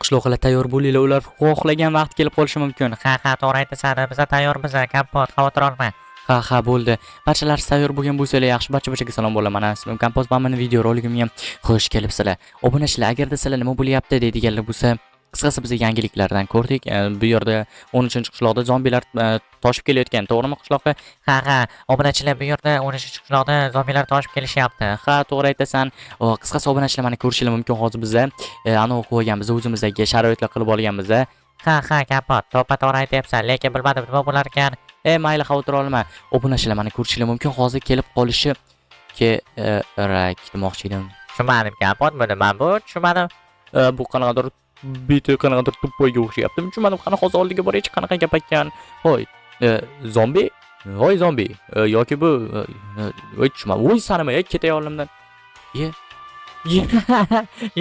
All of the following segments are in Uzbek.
Qishloqlar, tayyor bo'linglar, ular xohlagan vaqt kelib qolishi mumkin. Ha, to'g'ri aytasan, biz tayyormiz, Kompot, xavotir olma. Ha, bo'ldi. Barchalar tayyor bo'lgan bo'lsanglar, yaxshi. Barcha-barchaga salom bo'laman. Mana ismim Kompot va meni video roligimga xush kelibsizlar. Obunachilar, agarda sizlar nima bo'lyapti deydiganlar bo'lsa, qisqasi biz yangiliklardan ko'rdik. Bu yerda 13-qishloqda zombilar toshib kelayotgan, to'g'rimi, qishloqqa? Ha, obunachilar, bu yerda 13-qishloqda zombilar toshib kelishyapti. Ha, to'g'ri aytasan. Qisqasi, obunachilar, mana ko'rishinglar mumkin, hozir biza anavi qo'yganmiz, o'zimizdagi sharoitlar qilib olganmiz. Ha, Kompot, to'ppa to'g'ri aytyapsan, lekin bilmadim, nima bo'lar ekan. Mayli, xavotir olma. Obunachilar, mana ko'rishinglar mumkin, hozir kelib qolishi kerak demoqchi edim. Tushunmadim, Kompot, buni man bu tushunmadim. Bu qanaqadir biti, qanaqadir тупой ga o'xshayapti. Tushunmadim, qani, hozir oldiga boraychi, qanaqa gap ekan. Hoy, zombi? Voy, zombi. Yoki bu voy, tushunmadim. Voy, sanama, ketay oldimdan. Ye.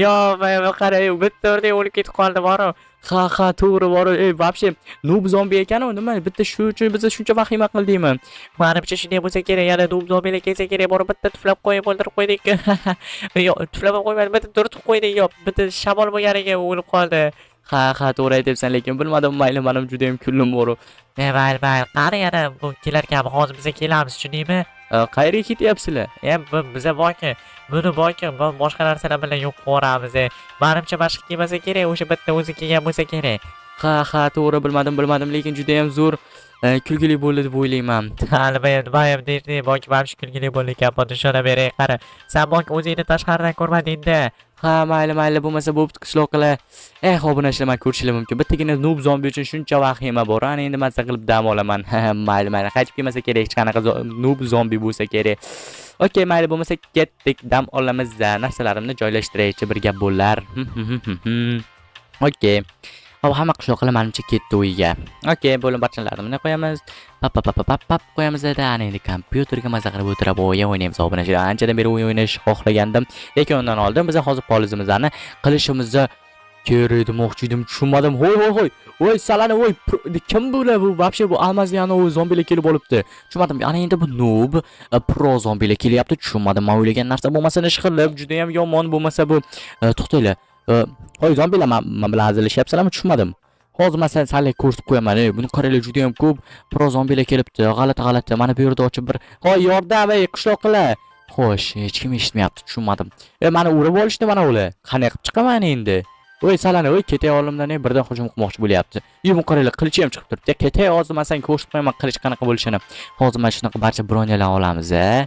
Yo, men qarang, bitta o'rdak o'lib ketib qoldi boru. Ha, to'g'ri bor. Ey, вообще noob zombi ekan u, nima? Bitta shu uchun biz shuncha vahima qildikmi? Manimcha, shunday bo'lsa kerak, yana noob zombilar kelsa kerak, borib bitta tuflab qo'yib o'ldirib qo'ydik. Yo'q, tuflab ham qo'ymadi, bitta turtib qo'ydik, yo'q, bitta shamol bo'lganiga o'lib qoldi. Ha, to'g'ri aytyapsan, lekin bilmadim, mayli, menim juda ham kuldim bor. E, mayli, mayli, qani, yana bu kelarkan, hozir biza kelamiz, tushundingmi? Qayerga ketyapsizlar? E, biza borki, buni borki, boshqa narsalar bilan yo'q qilib yuboramiz. E. Manimcha, boshqa kelmasa kerak, o'sha bitta o'zi kelgan bo'lsa kerak. Ha, to'g'ri, bilmadim, bilmadim, lekin juda ham zo'r, kulgili bo'ldi deb o'ylayman. Ha, nima ham, nima ham deydi, borki, mana shu kulgili bo'ldi, Kompot, ishona beray, qara. Sen borki o'zingni tashqaridan ko'rmading-da. Ha, mayli, mayli, bo'lmasa bo'pti, qishloqlar. Eh, obunachilar, mana ko'rishinglar mumkin. Bittagina noob zombi uchun shuncha vahima bor. Ana endi mazza qilib dam olaman. Ha, mayli, mayli, qaytib kelmasa kerak, hech qanaqa noob zombi bo'lsa kerak. Okey, mayli, bo'lmasa ketdik, dam olamiz. Narsalarimni joylashtiraychi, bir gap bo'lar. Okey. Hop, hamma qishloqlar manimcha ketdi uyiga. Okey, bo'lim barchalarini bunday qo'yamiz. Pap pap pap pap pap qo'yamiz da, ana endi kompyuterga maza qilib o'tirib o'yin o'ynaymiz. Obunachilar, anchadan beri o'yin o'ynash xohlagandim, lekin undan oldin biz hozir polizimizni qilishimizni kerak demoqchi edim, tushunmadim. Hoy, hoy, hoy. Voy, salani, voy, kim bular bu? Вообще bu almazli anavi zombilar kelib olibdi. Tushunmadim. Ana endi bu noob pro zombilar kelyapti, tushunmadim. Men o'ylagan narsa bo'lmasin ish qilib, juda ham yomon bo'lmasa bu. To'xtanglar. Hoy, zombilar, man bilan hazillashyapsizlarmi? Tushunmadim. Hozir man sizlarga ko'rsatib qo'yaman. Ey, buni qaranglar, juda ham ko'p pro zombilar kelibdi. G'alati, g'alati. Mana bu yerda ochib bir. Hoy, yordam, ey, qishloqlar. Xo'sh, hech kim eshitmayapti, tushunmadim. E, mani urib olishdi mana ular. Qanday qilib chiqaman endi? Voy, salani, voy, ketay oldimdan, ey, birdan hujum qilmoqchi bo'lyapti. Ey, bu qaranglar, qilichi ham chiqib turibdi. Ketay, hozir man senga ko'rsatib qo'yaman qilich qanaqa bo'lishini. Hozir mana shunaqa barcha bronyalarni olamiz, a.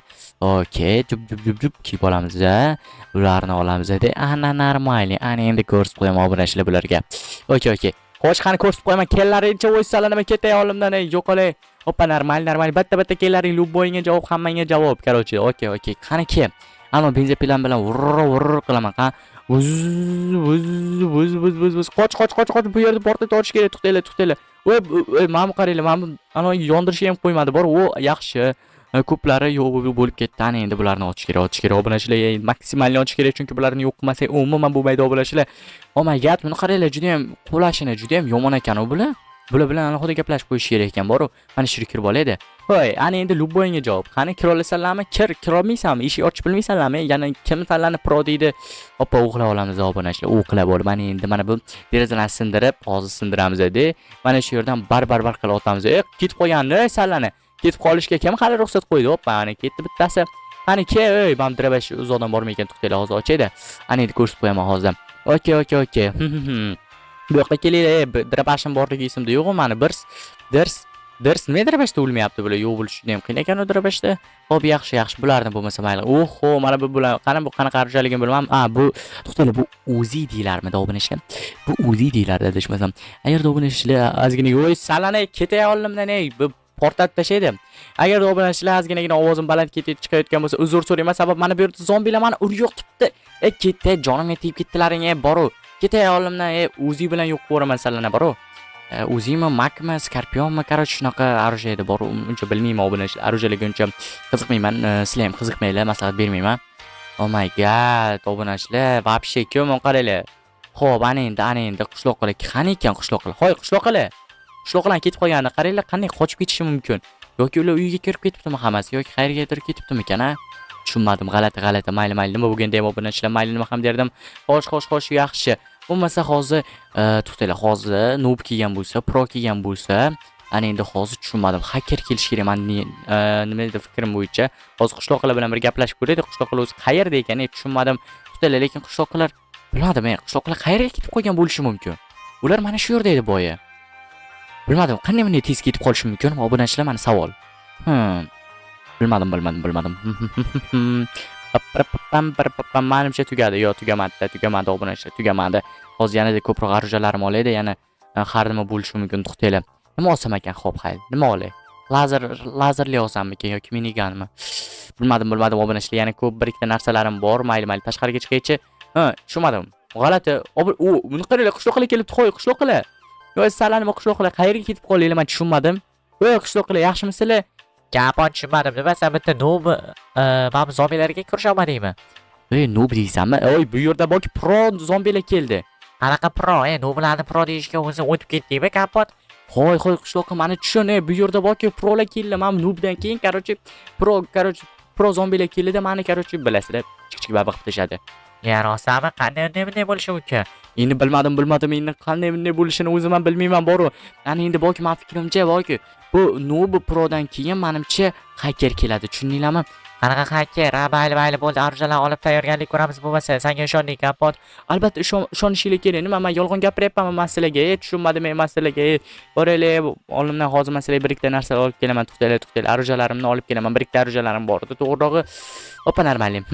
Okey, jup jup jup jup kiyib olamiz, a. Ularni olamiz, de. Ana, нормальный. Ana endi ko'rsatib qo'yaman, obunachilar, bularga. Okey. Xo'sh, qani, ko'rsatib qo'yaman. Kellaringcha, voy, salani, nima, ketay oldimdan, ey, yo'qolay. Hoppa, нормаль, нормаль. Bitta bitta kellaring, любой ingga javob, hammangga javob. Короче, okey. Qani, ke. Ana бензопила bilan vurr vurr qilaman. Qani. Vuz vuz vuz vuz vuz vuz. Qoch, qoch, qoch, qoch. Bu yerda portlatib olish kerak. To'xtanglar, to'xtanglar. Voy, voy, mana bu qaranglar, mana bu ana yondirishga ham qo'ymadi. Bor, o yaxshi. Ko'plari yo'q bo'lib ketdi. Ana endi bularni ochish kerak, ochish kerak. Obunachilar, maksimalni ochish kerak, chunki bularni yo'q qilmasak umuman bo'lmaydi, obunachilar. Oh my God, buni qaranglar, juda ham qulashini juda ham yomon ekan u bular. Bular bilan alohida gaplashib qo'yish kerak ekan, boru. Mana shu yerga kirib olaydi. Hoy, ana endi любой ingga javob. Qani, kira olasanlarmi? Kir, kira olmaysanmi? Eshik ochib bilmaysanlarmi? Yana kim tanlani pro deydi. Hoppa, o'qlab olamiz, obunachilar. O'qlab olib, mana endi mana bu derazalarni sindirib, hozir sindiramiz edi. Mana shu yerdan bar bar bar qilib otamiz. E, ketib qolgandi, sallani. Ketib qolishga kim hali ruxsat qo'ydi? Hoppa, ana ketdi bittasi. Qani, ke, ey, mana дробаш uzoqdan bormay ekan, to'xtanglar, hozir ochaydi. Ana endi ko'rsatib qo'yaman hozir. Okey. Bu yoqqa kelinglar, ey, дробаш im borligi esimda yo'q mani. Bir dirs dirs nima, дробаш da o'lmayapti bular? Yo'q bo'lishi juda ham qiyin ekan u дробаш da. Xo'p, yaxshi, yaxshi. Bularni bo'lmasa mayli. Oho, mana bu bular, qani, bu qanaqa оружие ligini bilmam. A, bu, to'xtanglar, bu Uzi deyilarmidi, obunachilar? Bu Uzi deyilardi adashmasam. Agarda obunachilar ozgina, voy, salani, ketay oldimdan, ey, bu portlatib tashlaydi. Agarda obunachilar ozginagina ovozim baland ketib chiqayotgan bo'lsa, uzr so'rayman. Sabab mana bu yerda zombilar mani uryoqtibdi. E, ketay, jonimga tegib ketdilaring, ey, boru. Ketay oldimdan, ey, Uzi bilan yo'q qilib yuboraman salani, boru. Uzimi, Makmi, Scorpionmi, короче, shunaqa оружие edi, bor, uncha bilmayman, obunachilar. Оружие larga uncha qiziqmayman, sizlar ham qiziqmanglar, maslahat bermayman. Oh my God, obunachilar, вообще kim qaranglar. Xo'p, ana endi, ana endi qishloqlar qani ekan, qishloqlar? Hoy, qishloqlar. Qishloqlar ketib qolganini qaranglar, qanday qochib ketishi mumkin? Yoki ular uyiga kirib ketibdimi hammasi, yoki qayergadir ketibdimikan, a? Tushunmadim, g'alati, g'alati. Mayli, mayli, nima bo'lganda ham, obunachilar, mayli, nima ham derdim. Xo'sh, xo'sh, xo'sh, yaxshi. Bo'lmasa hozir to'xtanglar, hozir noob kelgan bo'lsa, pro kelgan bo'lsa, ana endi hozir tushunmadim. Hacker kelishi kerak. Man nima edi fikrim bo'yicha. Hozir qishloqlar bilan bir gaplashib ko'raylik. Qishloqlar o'zi qayerda ekan, tushunmadim. To'xtanglar, lekin qishloqlar bilmadim, qishloqlar qayerga ketib qolgan bo'lishi mumkin? Ular mana shu yerda edi boya. Bilmadim, qanday bunday tez ketib qolishi mumkin? Obunachilar, mani savol. Bilmadim, bilmadim, bilmadim. Pam, manimcha tugadi. Yo'q, tugamadi, tugamadi, obunachilar, tugamadi. Hozir yanada ko'proq оружия larim olaydi, yana har nima bo'lishi mumkin. To'xtanglar. Nima olsam ekan? Xo'p, xayr. Nima olay? Lazer, lazerli olsammikan yoki minigunmi? Bilmadim, bilmadim, obunachilar. Yana ko'p bir ikkita narsalarim bor. Mayli, mayli, tashqariga chiqaychi. Ha, tushunmadim. G'alati. U, buni qaranglar, qishloqlar kelibdi, qo'y, qishloqlar. Yo, sizlar nima, qishloqlar qayerga ketib qoldinglar, men tushunmadim. Voy, qishloqlar, yaxshimisizlar? Gapon, tushunmadim. Nima, sen bitta noob mana bu zombilarga kurasha olmadingmi? Ey, noob deysanmi? Oy, bu yerda borki pro zombilar keldi. Qanaqa pro? E, nooblarni pro deyishga o'zi o'tib ketdingmi, Kompot? Hoy, hoy, qishloqqa, mani tushun, ey, bu yerda borki prolar keldi. Men noobdan keyin, короче, pro, короче, pro zombilar keldida, mani, короче, bilasizlar, chik-chik baba qilib tashladi. Ya, rostami? Qanday unday bunday bo'lishi mumkin? Endi bilmadim, bilmadim, endi qanday bunday bo'lishini o'zim ham bilmayman boru. Ana endi borki, men fikrimcha borki, bu noob prodan keyin manimcha hacker keladi, tushundinglarmi? Qanaqa hacker? Ha, mayli, mayli, bo'ldi. Оружия lar olib tayyorgarlik ko'ramiz bo'lmasa. Senga ishondik, Kompot. Albatta ishonishinglar kerak. Nima, men yolg'on gapiryapmanmi man sizlarga? E, tushunmadim men sizlarga. E, boraylik, oldimdan hozir man sizlarga bir ikkita narsa olib kelaman. To'xtanglar, to'xtanglar. Оружия larimni olib kelaman. Bir ikkita оружия larim bor edi. To'g'rirog'i, опа, нормально.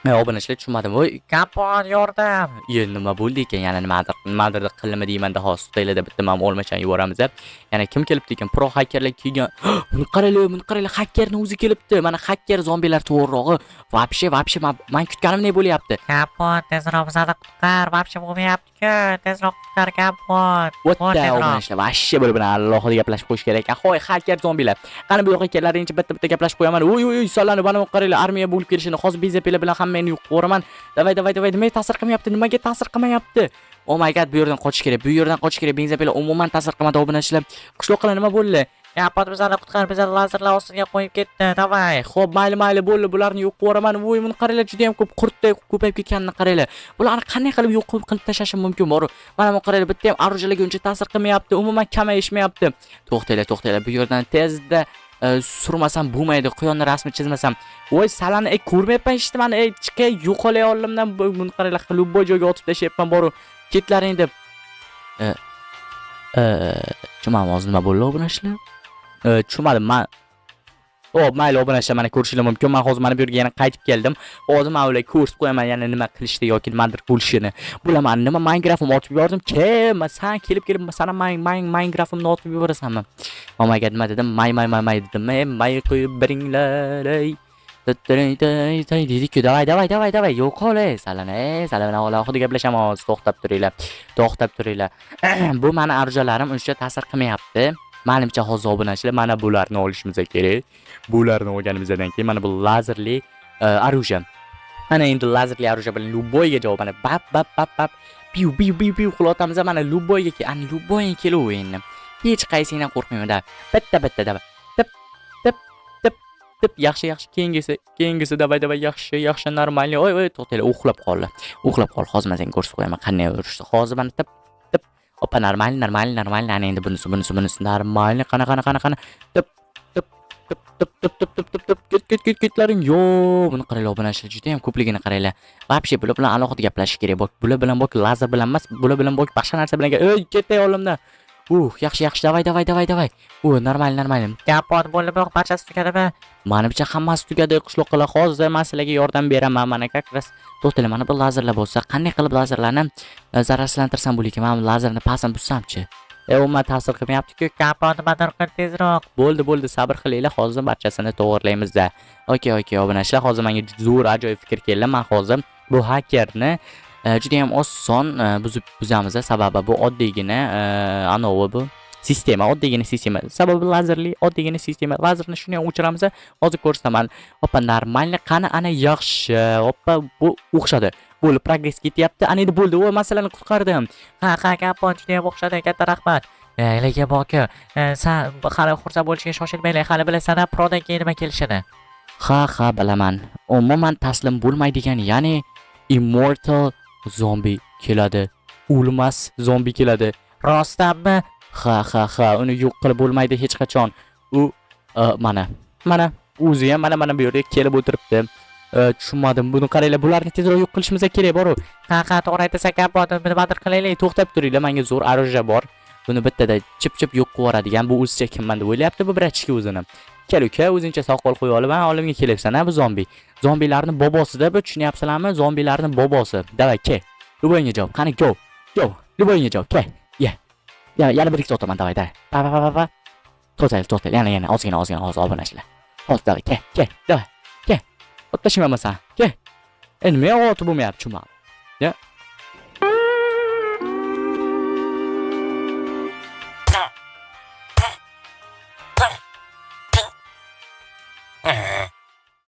Men, obunachilar, tushunmadim. Voy, Kompot, yordam. Ye, nima bo'ldi ekan? Yana nimadir, nimadir qildimi deymanda hozir. To'xtanglar, bitta mana olmachani yuboramiz. Yana kim kelibdi ekan? Pro hakerlar kelgan. Buni qaranglar, buni qaranglar, hakerni o'zi kelibdi. Mana haker zombilar to'g'rirog'i. Вообще, вообще man kutganimdek bo'lyapti. Kompot, tezroq bizani qutqar. Вообще bo'lmayapti-ku. Tezroq qutqar, Kompot. What Bor the tezroq. Obunachilar, вообще bir bilan alohida gaplashib qo'yish kerak ekan. Hoy, haker zombilar. Qani bu yoqqa kellaringcha, bitta bitta gaplashib qo'yaman. Uy, uy, uy, solani mana bu qaranglar, armiya bo'lib kelishini hozir bezapela bilan hammangni yo'q qilib. Давай, давай, давай, nimaga ta'sir qilmayapti? Nimaga ta'sir qilmayapti? Oh my God, bu yerdan qochish kerak. Bu yerdan qochish kerak. Benzopila umuman ta'sir qilmadi, obunachilar. Qishloqlar, nima bo'ldi? Kompot, bizani qutqar, bizani lazerlar ostiga qo'yib ketdi. Давай. Xo'p, mayli, mayli, bo'ldi, bularni yo'q qilib yuboraman. Voy, buni qaranglar, juda ham ko'p qurtday ko'payib ketganini qaranglar. Bularni qanday qilib yo'q qilib tashlashim mumkin bor? Mana bu qaranglar, bitta ham оружия larga uncha ta'sir qilmayapti, umuman kamayishmayapti. To'xtanglar, to'xtanglar, bu yerdan tezda surmasam bo'lmaydi, quyonni rasmi chizmasam. Voy, salani, ey, ko'rmayapman hech nimani, ey, chiqay, yo'qolay oldimdan. Buni qaranglar, любой joyga otib tashlayapman boru. Ketlaring deb. Tushunmadim, hozir nima bo'ldi, obunachilar? Tushunmadim man. Xo'p, mayli, obunachilar, mana ko'rishinglar mumkin. Men hozir mana bu yerga yana qaytib keldim. Hozir men ularga ko'rsatib qo'yaman yana nima qilishni yoki nimadir bo'lishini. Bular mani nima Minecraftimni otib yubordim. Kim? San kelib kelib sana Minecraftimni otib yuborasanmi? Oh my God, nima dedim? May may may may dedim. Ey, may qo'yib beringlar, ey. Deydi-ku. Давай, давай, давай, давай. Yo'qol, ey, salani, ey, salani alohida gaplashamiz. To'xtab turinglar. To'xtab turinglar. Bu mani оружия larim uncha ta'sir qilmayapti. Manimcha hozir, obunachilar, mana bularni olishimiz kerak. Bularni olganimizdan keyin mana bu lazerli оружие. Ana endi lazerli оружие bilan любой ga javob, mana bap bap bap bap piu piu piu piu qilyapmiz mana любой ga, ana любой keluv endi. Hech qaysingdan qo'rqmayman da. Bitta bitta da. Tip tip tip tip, yaxshi, yaxshi, keyingisi, keyingisi, давай, давай, yaxshi, yaxshi, нормальный. Oy, oy, to'xtanglar, uxlab qoldi. Uxlab qoldi. Hozir men senga ko'rsatib qo'yaman qanday urishni. Hozir mana tip tip. Опа, нормально, нормально, нормально. Ana endi bunisi, bunisi, bunisi нормально. Qani, qani, qani, qani. Tip tip tip tip tip tip tip tip tip, ket ket ket ketlaring. Yo, buni qaranglar, obunachilar, juda ham ko'pligini qaranglar. Вообще bular bilan alohida gaplashish kerak. Bok, bular bilan bok lazer bilan emas, bular bilan bok boshqa narsa bilan. Ey, ketay oldimdan. Yaxshi, yaxshi, давай, давай, давай, давай. U, нормально, нормально. Kompot, bo'ldimi? Barchasi tugadimi? Manimcha hammasi tugadi, qishloqlar. Hozir men sizlarga yordam beraman. Mana как раз to'xtanglar, mana bu lazerlar bo'lsa, qanday qilib lazerlarni zararsizlantirsam bo'lar ekan? Mana bu lazerni pastini buzsamchi? E, umuman ta'sir qilmayapti-ku. Kompot, nimadir qil tezroq. Bo'ldi, bo'ldi, sabr qilinglar, hozir barchasini to'g'irlaymiz-da. Okey, okey, obunachilar, hozir menga zo'r ajoyib fikr keldi. Men hozir bu hakerni juda ham oson buzib buzamiz, sababi bu oddiygina anovi bu sistema, oddiygina sistema. Sababi lazerli oddiygina sistema. Lazerni shuni ham o'chiramiz, hozir ko'rsataman. Опа, нормально, qani, ana yaxshi. Опа, bu o'xshadi. Bo'ldi, progress ketyapti. Ana endi bo'ldi. Voy, masalani qutqardim. Ha, Kompot, juda ham o'xshadi. Katta rahmat. Lekin boki, san hali xursand bo'lishga shoshilmanglar. Hali bilasan, prodan keyin nima kelishini. Ha, bilaman. Umuman taslim bo'lmaydigan, ya'ni immortal zombi Keladi. O'lmas zombi keladi. Rostdanmi? Ha, uni yo'q qilib bo'lmaydi hech qachon. U mana, mana o'zi ham mana bu yerga kelib o'tiribdi. Tushunmadim. Buni qaranglar, bularni tezroq yo'q qilishimiz kerak bor-u. Ha, to'g'ri aytasan, Kampot, nimadir qilaylik. To'xtab turinglar, menga zo'r оружие bor. Buni bittada chip-chip yo'q qilib yuboradigan. Bu o'zicha kimman deb o'ylayapti bu братишка o'zini. Kel, uka, o'zingcha soqol qo'yib olib, ha, oldimga kelyapsan, ha, bu zombi. Zombilarni bobosida bu, tushunyapsizlarmi? Zombilarni bobosi. Давай, kel. Любой ga javob. Qani, go. Go. Любой ga javob. Kel. Ya. Ya, yana bir ikkita otaman, давай, давай. Pa pa pa pa pa. To'xtaylik, to'xtaylik. Yana, yana ozgina, ozgina hozir obunachilar. Hozir, давай, kel, kel, давай. Kel. Ot tashlayman san. Kel. Nima otib bo'lmayapti, tushunmadim. Ya.